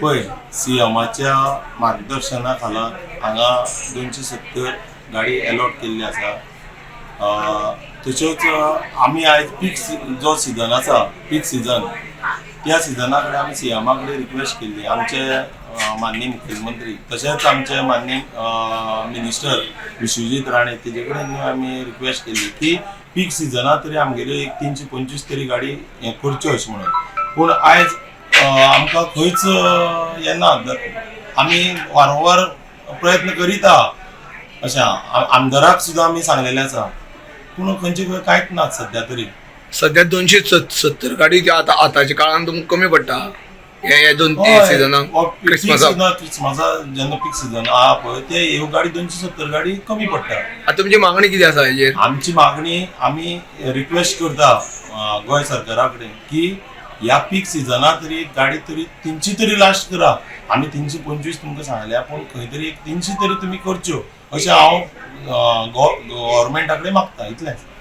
पळय, सीएमाच्या मार्गदर्शना खाला हांगा 270 गाडी एलॉट केल्ली आसा. तश्योच आमी आयज पीक जो सिजन आसा, पीक सिजन, त्या सिजना कडेन आमी सीएमा कडेन रिक्वेस्ट केल्ली. आमचे माननीय मुखेलमंत्री तशेंच आमचे माननीय मिनिस्टर विश्वजीत राणे, तेजे कडेन आमी रिक्वेस्ट केल्ली की पीक सिजना तरी आमगेल्यो एक 325 तरी गाडी हें करच्यो अशें म्हणून. पूण आयज आमकां खंयच येना. आमी वारंवार प्रयत्न करीत आहा अशें आमदाराक सुद्दां आमी सांगलेलें आसा, पूण खंयचे खंय कांयच ना सद्या तरी. सध्या 270 गाडी ज्या आतां आतांच्या काळान तुमकां कमी पडटा हे हे दोन सिजनाक, क्रिसमसाक? क्रिसमसा जेन्ना पीक सिजन आहा पळय, ते ह्यो गाडी 270 गाडी कमी पडटा. आतां तुमची मागणी कितें आसा हेजेर? आमची मागणी, आमी रिक्वेस्ट करता गोंय सरकारा कडेन की ह्या पीक सिजना तरी एक गाडी तरी 300 तरी लास्ट करा. आमी 325 तुमकां सांगल्या, पूण खंय तरी एक 300 तरी तुमी करच्यो अशें हांव गव्हर्मेंटा कडेन मागता, इतलेंच.